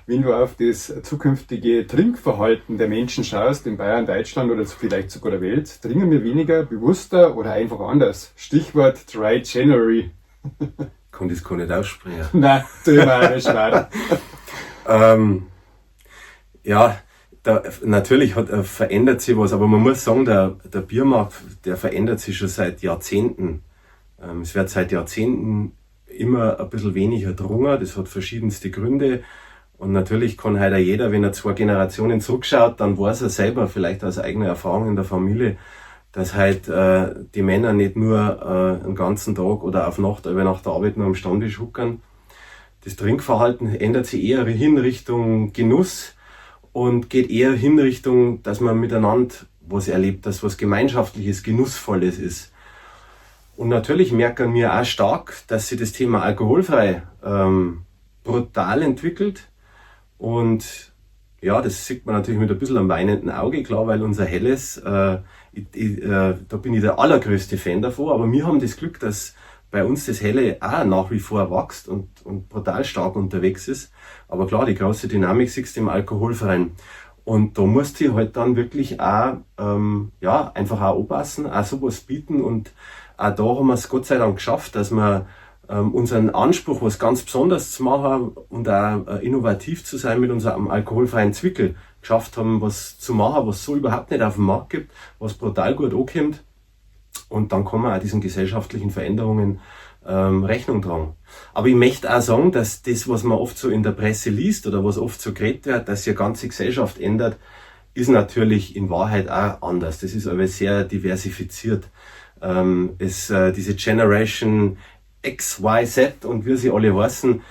Wenn du auf das zukünftige Trinkverhalten der Menschen schaust, in Bayern, Deutschland oder vielleicht sogar der Welt, trinken wir weniger, bewusster oder einfach anders? Stichwort Dry January. Kann das gar nicht aussprechen. Nein, tu ich mir auch nicht schwer. Ja, da, natürlich verändert sich was, aber man muss sagen, der Biermarkt, der verändert sich schon seit Jahrzehnten. Es wird seit Jahrzehnten immer ein bisschen weniger getrunken, das hat verschiedenste Gründe. Und natürlich kann heute jeder, wenn er 2 Generationen zurückschaut, dann weiß er selber, vielleicht aus eigener Erfahrung in der Familie, dass halt die Männer nicht nur einen ganzen Tag oder auf Nacht, aber nach der Arbeit nur am Stammtisch huckern. Das Trinkverhalten ändert sich eher hin Richtung Genuss und geht eher hin Richtung, dass man miteinander was erlebt, dass was Gemeinschaftliches, Genussvolles ist. Und natürlich merken wir auch stark, dass sich das Thema alkoholfrei brutal entwickelt. Und ja, das sieht man natürlich mit ein bisschen einem weinenden Auge, klar, weil unser Helles, da bin ich der allergrößte Fan davon, aber wir haben das Glück, dass bei uns das Helle auch nach wie vor wächst und brutal stark unterwegs ist. Aber klar, die große Dynamik siehst du im Alkoholfreien. Und da musst du halt dann wirklich auch, einfach auch anpassen, auch sowas bieten. Und auch da haben wir es Gott sei Dank geschafft, dass wir unseren Anspruch, was ganz Besonderes zu machen und auch innovativ zu sein mit unserem alkoholfreien Zwickel, geschafft haben, was zu machen, was so überhaupt nicht auf dem Markt gibt, was brutal gut ankommt. Und dann kann man auch diesen gesellschaftlichen Veränderungen Rechnung tragen. Aber ich möchte auch sagen, dass das, was man oft so in der Presse liest oder was oft so geredet wird, dass sich eine ganze Gesellschaft ändert, ist natürlich in Wahrheit auch anders. Das ist aber sehr diversifiziert. Diese Generation X, Y, Z und wie sie alle heißen,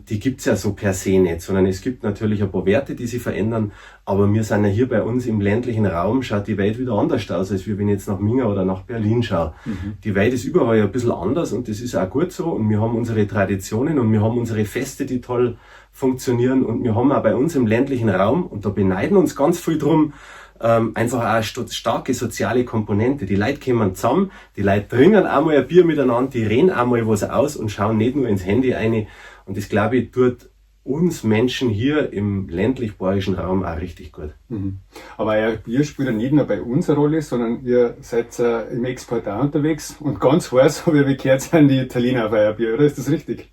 die gibt's ja so per se nicht, sondern es gibt natürlich ein paar Werte, die sich verändern, aber wir sind ja hier bei uns im ländlichen Raum, schaut die Welt wieder anders aus, als wir, wenn ich jetzt nach Minga oder nach Berlin schaue. Mhm. Die Welt ist überall ein bisschen anders und das ist auch gut so und wir haben unsere Traditionen und wir haben unsere Feste, die toll funktionieren und wir haben auch bei uns im ländlichen Raum, und da beneiden uns ganz viel drum, einfach auch eine starke soziale Komponente. Die Leute kommen zusammen, die Leute trinken auch mal ein Bier miteinander, die reden auch mal was aus und schauen nicht nur ins Handy rein. Und das, glaube ich, tut uns Menschen hier im ländlich-bayerischen Raum auch richtig gut. Mhm. Aber euer Bier spielt ja nicht nur bei uns eine Rolle, sondern ihr seid im Export auch unterwegs. Und ganz heiß, habe ich gehört, sind die Italiener auf euer Bier, oder? Ist das richtig?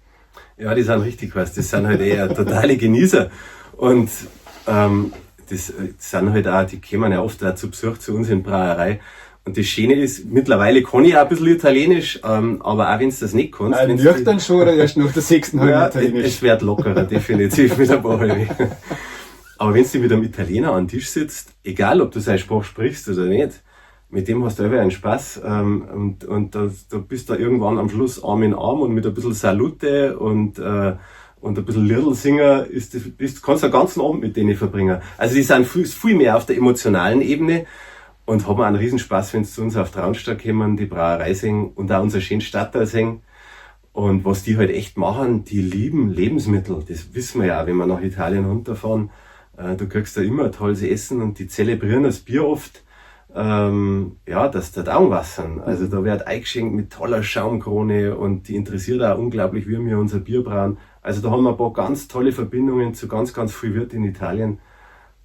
Ja, die sind richtig heiß. Das sind halt eher totale Genießer. Und das sind halt auch, die kommen ja oft auch zu Besuch zu uns in die Brauerei. Und das Schöne ist, mittlerweile kann ich auch ein bisschen Italienisch, aber auch wenn du das nicht kannst. Nein, nüchtern schon oder erst nach der sechsten halben ja, Italienisch? Es wird lockerer, definitiv mit ein paar halben. Aber wenn du mit einem Italiener am Tisch sitzt, egal ob du seine Sprache sprichst oder nicht, mit dem hast du einfach einen Spaß, und da bist du irgendwann am Schluss Arm in Arm und mit ein bisschen Salute und ein bisschen Liedl singen, kannst du den ganzen Abend mit denen verbringen. Also die sind viel, viel mehr auf der emotionalen Ebene und haben auch einen Riesenspaß, wenn sie zu uns auf Traunstein kommen, die Brauerei singen und auch unser schönes Stadtteil singen. Und was die halt echt machen, die lieben Lebensmittel. Das wissen wir ja auch, wenn wir nach Italien runterfahren. Du kriegst da immer tolles Essen und die zelebrieren das Bier oft, dass da Augen wassern. Also da wird eingeschenkt mit toller Schaumkrone und die interessiert auch unglaublich, wie wir unser Bier brauen. Also da haben wir ein paar ganz tolle Verbindungen zu ganz, ganz viel Wirt in Italien.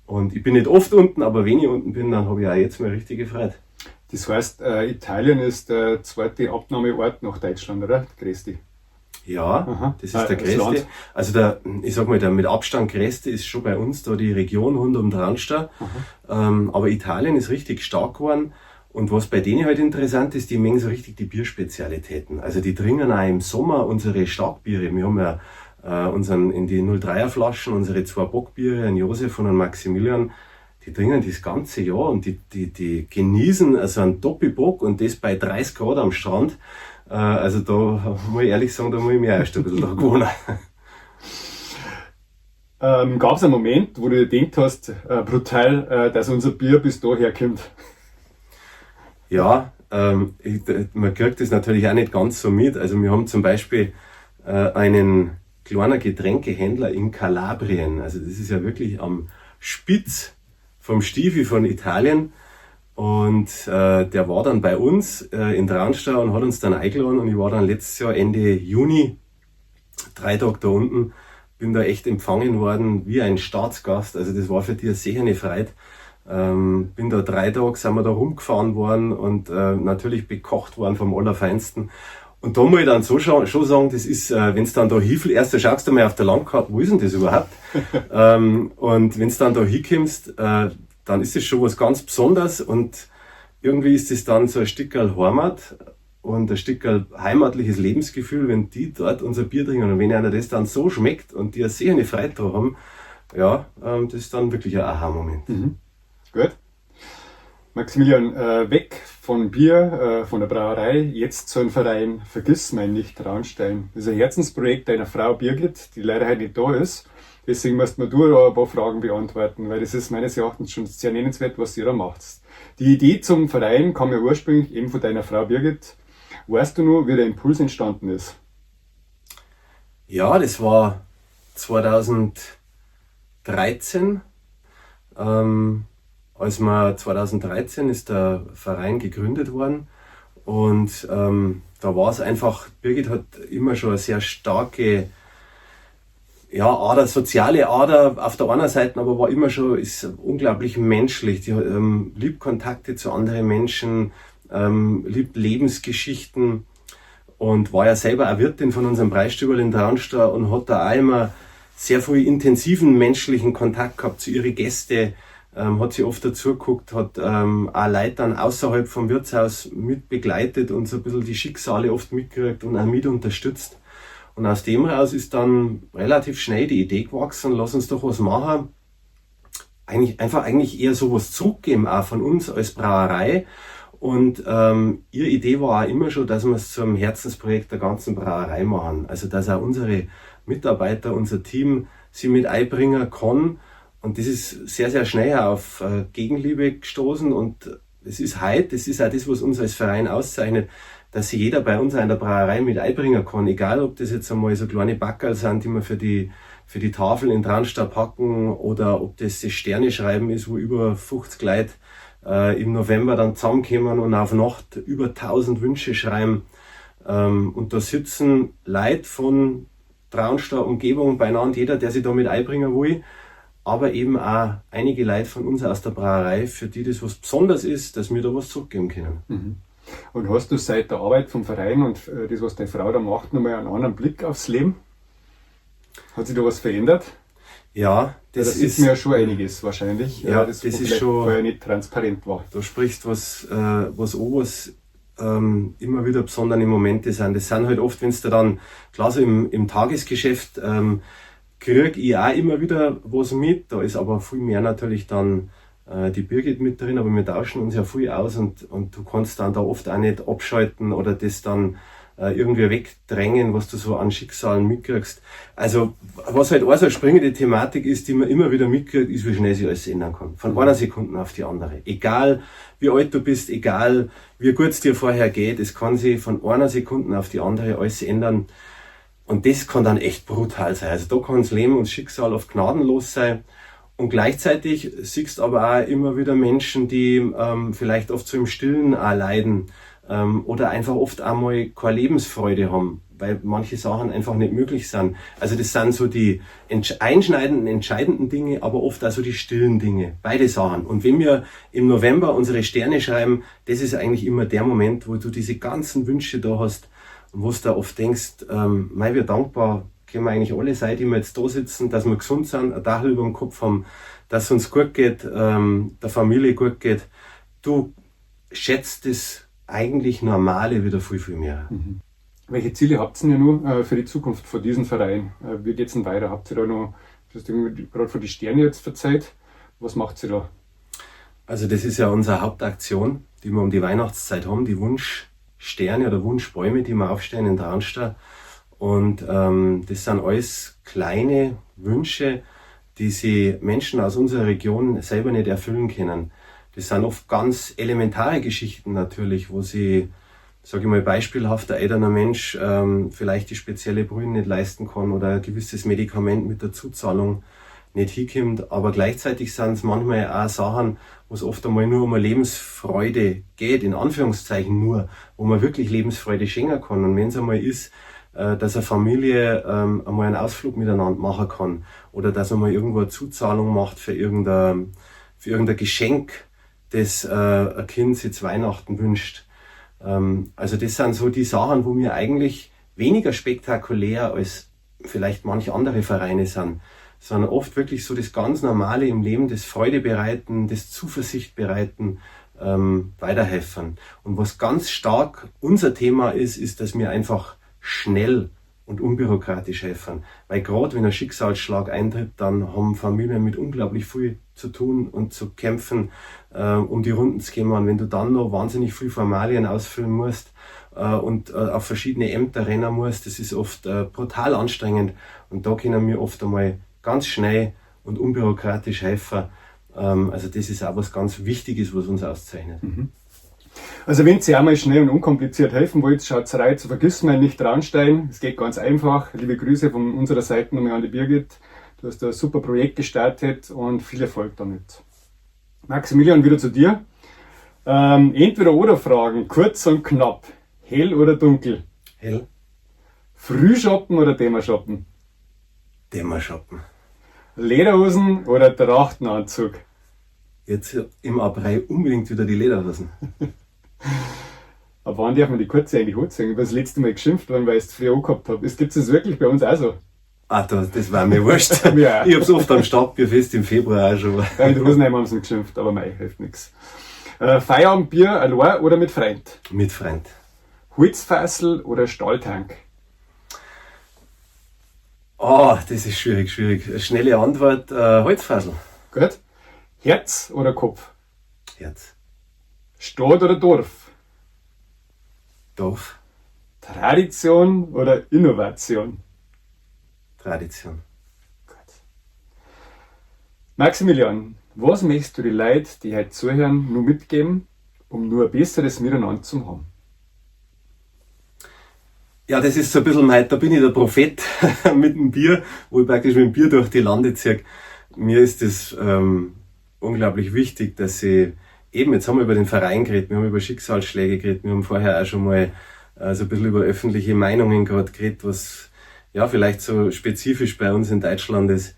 Und ich bin nicht oft unten, aber wenn ich unten bin, dann habe ich auch jetzt mal richtige Freude. Das heißt, Italien ist der zweite Abnahmeort nach Deutschland, oder? Der größte. Ja, das ist der Das größte. Land. Also der, ich sag mal, der mit Abstand größte ist schon bei uns da die Region rund um Traunstein. Aber Italien ist richtig stark geworden. Und was bei denen halt interessant ist, die mengen so richtig die Bierspezialitäten. Also die trinken auch im Sommer unsere Starkbiere. Wir haben ja unseren, in die 0,3er Flaschen, unsere 2 Bockbiere, einen Josef und einen Maximilian. Die trinken das ganze Jahr und die genießen also einen Doppelbock und das bei 30 Grad am Strand. Also da muss ich ehrlich sagen, da muss ich mich erst ein bisschen dran gewöhnen. Gab's einen Moment, wo du dir gedacht hast, brutal, dass unser Bier bis daher kommt? Ja, man kriegt das natürlich auch nicht ganz so mit. Also wir haben zum Beispiel einen kleinen Getränkehändler in Kalabrien. Also das ist ja wirklich am Spitz vom Stiefel von Italien. Und der war dann bei uns in Traunstein und hat uns dann eingeladen. Und ich war dann letztes Jahr Ende Juni 3 Tage da unten, bin da echt empfangen worden wie ein Staatsgast. Also das war für die sicher eine Freude. Bin da 3 Tage, sind wir da rumgefahren worden und natürlich bekocht worden vom Allerfeinsten. Und da muss ich dann so schon sagen, das ist, wenn's dann da hinfliegst, erst da schaust du mal auf der Landkarte, wo ist denn das überhaupt? Und wenn's dann da hinkommst, dann ist das schon was ganz Besonderes und irgendwie ist das dann so ein Stückerl Heimat und ein Stückerl heimatliches Lebensgefühl, wenn die dort unser Bier trinken und wenn einer das dann so schmeckt und die eine sehr eine Freude drauf haben, das ist dann wirklich ein Aha-Moment. Gut. Maximilian, weg von Bier, von der Brauerei, jetzt zu einem Verein Vergiss mein nicht Traunstein. Das ist ein Herzensprojekt deiner Frau Birgit, die leider heute nicht da ist. Deswegen musst mir du da ein paar Fragen beantworten, weil das ist meines Erachtens schon sehr nennenswert, was ihr da macht. Die Idee zum Verein kam ja ursprünglich eben von deiner Frau Birgit. Weißt du noch, wie der Impuls entstanden ist? Ja, das war 2013. Als wir 2013 ist der Verein gegründet worden und da war es einfach, Birgit hat immer schon eine sehr starke, ja, Ader, soziale Ader auf der einen Seite, aber war immer schon, ist unglaublich menschlich. Die hat liebt Kontakte zu anderen Menschen, liebt Lebensgeschichten und war ja selber auch Wirtin von unserem Preisstüberl in Traunstein und hat da auch immer sehr viel intensiven menschlichen Kontakt gehabt zu ihren Gästen, hat sie oft dazu geguckt, hat auch Leute dann außerhalb vom Wirtshaus mit begleitet und so ein bisschen die Schicksale oft mitgekriegt und auch mit unterstützt. Und aus dem raus ist dann relativ schnell die Idee gewachsen, lass uns doch was machen. Eigentlich, einfach eigentlich eher sowas zurückgeben, auch von uns als Brauerei. Und ihre Idee war auch immer schon, dass wir es zum Herzensprojekt der ganzen Brauerei machen. Also dass auch unsere Mitarbeiter, unser Team sie mit einbringen kann. Und das ist sehr, sehr schnell auf Gegenliebe gestoßen. Und es ist heute, das ist auch das, was uns als Verein auszeichnet, dass sich jeder bei uns auch in der Brauerei mit einbringen kann. Egal, ob das jetzt einmal so kleine Backerl sind, die wir für die Tafeln in Traunstein packen, oder ob das das Sterneschreiben ist, wo über 50 Leute im November dann zusammenkommen und auf Nacht über 1000 Wünsche schreiben. Und da sitzen Leute von Traunstein Umgebung beieinander, jeder, der sich da mit einbringen will, aber eben auch einige Leute von uns aus der Brauerei, für die das was Besonderes ist, dass wir da was zurückgeben können. Und hast du seit der Arbeit vom Verein und das, was deine Frau da macht, nochmal einen anderen Blick aufs Leben? Hat sich da was verändert? Ja, das Ja, das ist ist mir ja schon einiges wahrscheinlich, Ja, das das ist vielleicht schon vorher nicht transparent war. Da sprichst was an, was immer wieder besondere Momente sind. Das sind halt oft, wenn's da dann, klar, so im Tagesgeschäft krieg ich auch immer wieder was mit. Da ist aber viel mehr natürlich dann die Birgit mit drin, aber wir tauschen uns ja viel aus und du kannst dann da oft auch nicht abschalten oder das dann irgendwie wegdrängen, was du so an Schicksalen mitkriegst. Also was halt auch so eine springende Thematik ist, die man immer wieder mitkriegt, ist, wie schnell sich alles ändern kann. Von einer Sekunde auf die andere. Egal wie alt du bist, egal wie gut es dir vorher geht, es kann sich von einer Sekunde auf die andere alles ändern. Und das kann dann echt brutal sein. Also da kann das Leben und Schicksal oft gnadenlos sein. Und gleichzeitig siehst du aber auch immer wieder Menschen, die vielleicht oft so im Stillen auch leiden, Oder einfach oft einmal keine Lebensfreude haben, weil manche Sachen einfach nicht möglich sind. Also das sind so die einschneidenden, entscheidenden Dinge, aber oft auch so die stillen Dinge. Beide Sachen. Und wenn wir im November unsere Sterne schreiben, das ist eigentlich immer der Moment, wo du diese ganzen Wünsche da hast und wo du da oft denkst, mei, wie dankbar können wir eigentlich alle sein, die wir jetzt da sitzen, dass wir gesund sind, ein Dach über dem Kopf haben, dass es uns gut geht, der Familie gut geht. Du schätzt das eigentlich Normale wieder viel, viel mehr. Welche Ziele habt ihr denn nur für die Zukunft von diesem Verein? Wie geht's denn weiter? Habt ihr da noch, du hast irgendwie gerade von den Sternen jetzt verzeiht, was macht ihr da? Also das ist ja unsere Hauptaktion, die wir um die Weihnachtszeit haben, die Wunschsterne oder Wunschbäume, die wir aufstellen in Traunstein. Und das sind alles kleine Wünsche, die sich Menschen aus unserer Region selber nicht erfüllen können. Das sind oft ganz elementare Geschichten natürlich, wo sie, sag ich mal, beispielhaft ein älterer Mensch vielleicht die spezielle Brille nicht leisten kann oder ein gewisses Medikament mit der Zuzahlung nicht hinkommt. Aber gleichzeitig sind's manchmal auch Sachen, wo es oft einmal nur um eine Lebensfreude geht, in Anführungszeichen nur, wo man wirklich Lebensfreude schenken kann. Und wenn's einmal ist, dass eine Familie einmal einen Ausflug miteinander machen kann oder dass man mal irgendwo eine Zuzahlung macht für irgendein Geschenk, das ein Kind sich zu Weihnachten wünscht. Also das sind so die Sachen, wo wir eigentlich weniger spektakulär als vielleicht manche andere Vereine sind, sondern oft wirklich so das ganz Normale im Leben, das Freude bereiten, das Zuversicht bereiten, weiterhelfen. Und was ganz stark unser Thema ist, ist, dass wir einfach schnell und unbürokratisch helfen. Weil grad wenn ein Schicksalsschlag eintritt, dann haben Familien mit unglaublich viel zu tun und zu kämpfen, um die Runden zu kommen. Und wenn du dann noch wahnsinnig viel Formalien ausfüllen musst und auf verschiedene Ämter rennen musst, das ist oft brutal anstrengend. Und da können wir oft einmal ganz schnell und unbürokratisch helfen. Also das ist auch was ganz Wichtiges, was uns auszeichnet. Also wenn ihr einmal schnell und unkompliziert helfen wollt, schaut's rein zu Vergissmein nicht Traunstein. Es geht ganz einfach. Liebe Grüße von unserer Seite nochmal an die Birgit. Du hast ein super Projekt gestartet und viel Erfolg damit. Maximilian, wieder zu dir. Entweder oder Fragen, kurz und knapp. Hell oder dunkel? Hell. Frühschoppen oder Dämmerschoppen? Dämmerschoppen. Lederhosen oder Trachtenanzug? Jetzt im April unbedingt wieder die Lederhosen. Ab wann darf man die kurze eigentlich hochziehen? Ich bin das letzte Mal geschimpft worden, weil ich es zu früh angehabt hab. Es gibt es wirklich bei uns auch so. Ah, das war mir wurscht. Ja. Ich hab's oft am Stadtbierfest im Februar auch schon. Ja, in Rosenheim haben sie nicht geschimpft, aber mei, hilft nix. Feierabendbier allein oder mit Freund? Mit Freund. Holzfassel oder Stahltank? Oh, das ist schwierig, schwierig. Schnelle Antwort, Holzfassel. Gut. Herz oder Kopf? Herz. Stadt oder Dorf? Dorf. Tradition oder Innovation? Tradition. Gut. Maximilian, was möchtest du den Leuten, die heute zuhören, nur mitgeben, um nur ein besseres Miteinander zu haben? Ja, das ist so ein bisschen mein, da bin ich der Prophet mit dem Bier, wo ich praktisch mit dem Bier durch die Lande ziehe. Mir ist das unglaublich wichtig, dass ich eben, jetzt haben wir über den Verein geredet, wir haben über Schicksalsschläge geredet, wir haben vorher auch schon mal so ein bisschen über öffentliche Meinungen gerade geredet, was ja vielleicht so spezifisch bei uns in Deutschland ist.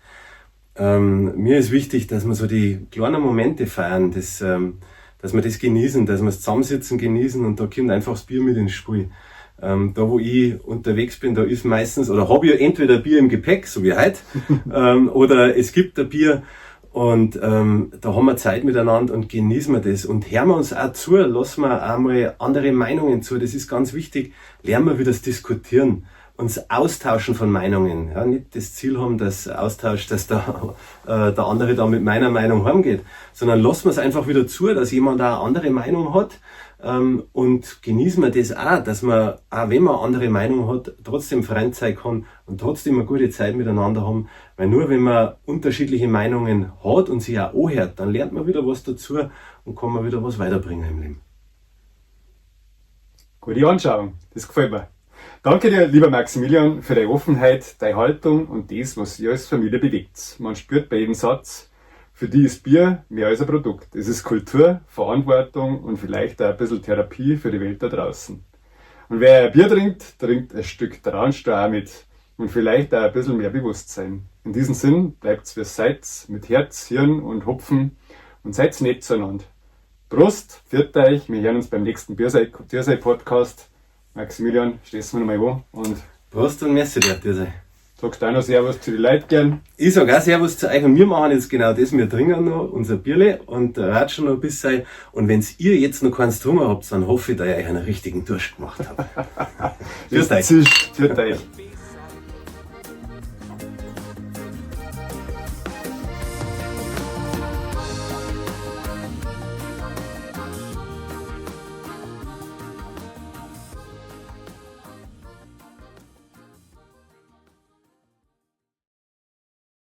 Mir ist wichtig, dass wir so die kleinen Momente feiern, dass wir das genießen, dass wir das Zusammensitzen genießen und da kommt einfach das Bier mit ins Spiel. Da wo ich unterwegs bin, da ist meistens, oder hab ich entweder Bier im Gepäck, so wie heute, oder es gibt ein Bier und da haben wir Zeit miteinander und genießen wir das und hören wir uns auch zu, lassen wir auch mal andere Meinungen zu, das ist ganz wichtig, lernen wir wieder das Diskutieren, uns austauschen von Meinungen, ja, nicht das Ziel haben, dass Austausch, dass der andere da mit meiner Meinung heimgeht, sondern lassen wir es einfach wieder zu, dass jemand da eine andere Meinung hat und genießen wir das auch, dass man, auch wenn man eine andere Meinung hat, trotzdem Freund sein kann und trotzdem eine gute Zeit miteinander haben, weil nur wenn man unterschiedliche Meinungen hat und sich auch anhört, dann lernt man wieder was dazu und kann man wieder was weiterbringen im Leben. Gute Anschauung, das gefällt mir. Danke dir, lieber Maximilian, für deine Offenheit, deine Haltung und das, was ihr als Familie bewegt. Man spürt bei jedem Satz, Für die ist Bier mehr als ein Produkt. Es ist Kultur, Verantwortung und vielleicht auch ein bisschen Therapie für die Welt da draußen. Und wer ein Bier trinkt, trinkt ein Stück Traunstein auch mit und vielleicht auch ein bisschen mehr Bewusstsein. In diesem Sinn bleibt's wie seid, mit Herz, Hirn und Hopfen und seid's nett zueinander. Prost, pfiat euch, wir hören uns beim nächsten Biersei-Podcast. Maximilian, stehst du mir nochmal an und Prost und merci dir, Dirse. Sagst du auch noch Servus zu den Leuten gern? Ich sag auch Servus zu euch und wir machen jetzt genau das. Wir trinken noch unser Bierle und ratschen noch ein bisschen. Und wenn's ihr jetzt noch keins getrunken habt, dann hoffe ich, dass ich euch einen richtigen Durst gemacht habt. Pfiat euch. Pfiat euch.